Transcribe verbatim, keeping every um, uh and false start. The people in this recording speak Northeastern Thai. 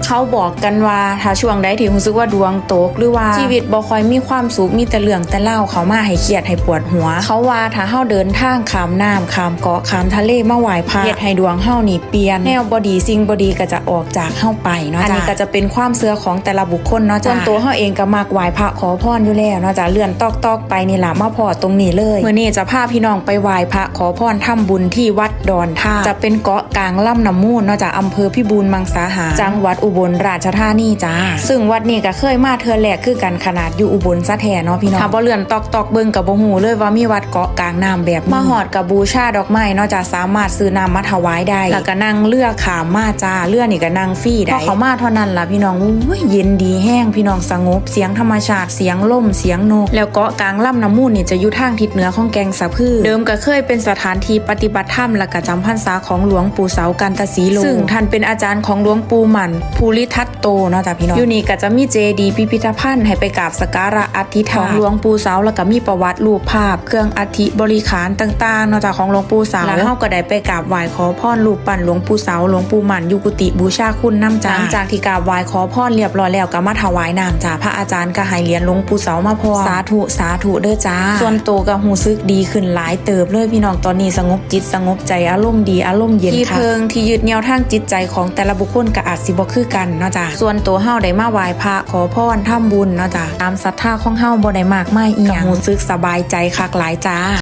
เขาบอกกันว่าถ้าช่วงใดที่รู้สึกว่าดวงตก หรือว่าชีวิตบ่ค่อยมีความสุข มีแต่เรื่องแต่ราวเข้ามาให้เครียดให้ปวดหัว เขาว่าถ้าเฮาเดินทางข้ามน้ำข้ามเกาะข้ามทะเลมาไหว้พระ เฮ็ดให้ดวงเฮานี่เปลี่ยน แนวบ่ดีสิ่งบ่ดีก็จะออกจากเฮาไปเนาะจ้า อันนี้ก็จะเป็นความเชื่อของแต่ละบุคคลเนาะจ้า ส่วนตัวเฮาเองก็มักไหว้พระขอพรอยู่แล้วเนาะจ้า เลื่อนต๊อกๆไปนี่ล่ะ มาพ้อตรงนี้เลย มื้อนี้จะพาพี่น้องไปไหว้พระขอพรทำบุญที่วัดดอนท่า จะเป็นเกาะกลางลำน้ำมูลเนาะจ้า อำเภอพิบูลมังสาหาร จังหวัดอุบลราชธานีจ้า ซึ่งวัดนี้ก็เคยมาเทื่อแรกคือกัน ขนาดอยู่อุบลซะแท้เนาะพี่น้อง ถ้าบ่เลื่อนต๊อกๆเบิ่งก็บ่ฮู้เลยว่ามีวัดเกาะกลางน้ำแบบนี้ มาฮอดก็บูชาดอกไม้เนาะจ้า สามารถซื้อน้ำมาถวายได้ แล้วก็นั่งเรือข้ามมาจ้า เรือนี่ก็นั่งฟรีได้ พอเข้ามาเท่านั้นล่ะพี่น้อง โอ้ย เย็นดีแฮงพี่น้อง สงบ เสียงธรรมชาติ เสียงลม เสียงนก แล้วเกาะกลางลำน้ำมูลนี่จะอยู่ทางทิศเหนือของแก่งสะพือ เดิมก็เคยเป็นสถานที่ปฏิบัติธรรม และก็จำพรรษาของหลวงปู่เสา กันตสีโล ซึ่งท่านเป็นอาจารย์ของหลวงปู่หมั่น ภูริทัตโตเนาะจ้าพี่น้อง อยู่นี่ก็จะมีเจดีย์พิพิธภัณฑ์ให้ไปกราบสักการะอัฐิธาตุของหลวงปู่เสา แล้วก็มีประวัติรูปภาพ เครื่องอัฐิบริขารต่างๆเนาะจ้า ของหลวงปู่เสา แล้วเฮาก็ได้ไปกราบไหว้ขอพรรูปปั้นหลวงปู่เสา หลวงปู่หมั่น อยู่กุฏิบูชาคุณนำจ้า หลังจากที่กราบไหว้ขอพรเรียบร้อยแล้วก็มาถวายน้ำจ้า พระอาจารย์ก็ให้เหรียญหลวงปู่เสามาพ้อ สาธุ สาธุเด้อจ้า ส่วนตัวก็รู้สึกดีขึ้นหลายเติบเลยพี่น้อง ตอนนี้สงบจิตสงบใจ อารมณ์ดี อารมณ์เย็นค่ะ ที่เพิ่งที่ยึดเหนี่ยวทางจิตใจของแต่ละบุคคลก็อาจสิบ่คือกันเนาะจ้า ส่วนตัวเฮาได้มาไหว้พระขอพรทำบุญเนาะจ้า ตามศรัทธาของเฮา บ่ได้มากมายอีหยัง ก็รู้สึกสบายใจคักหลายจ้า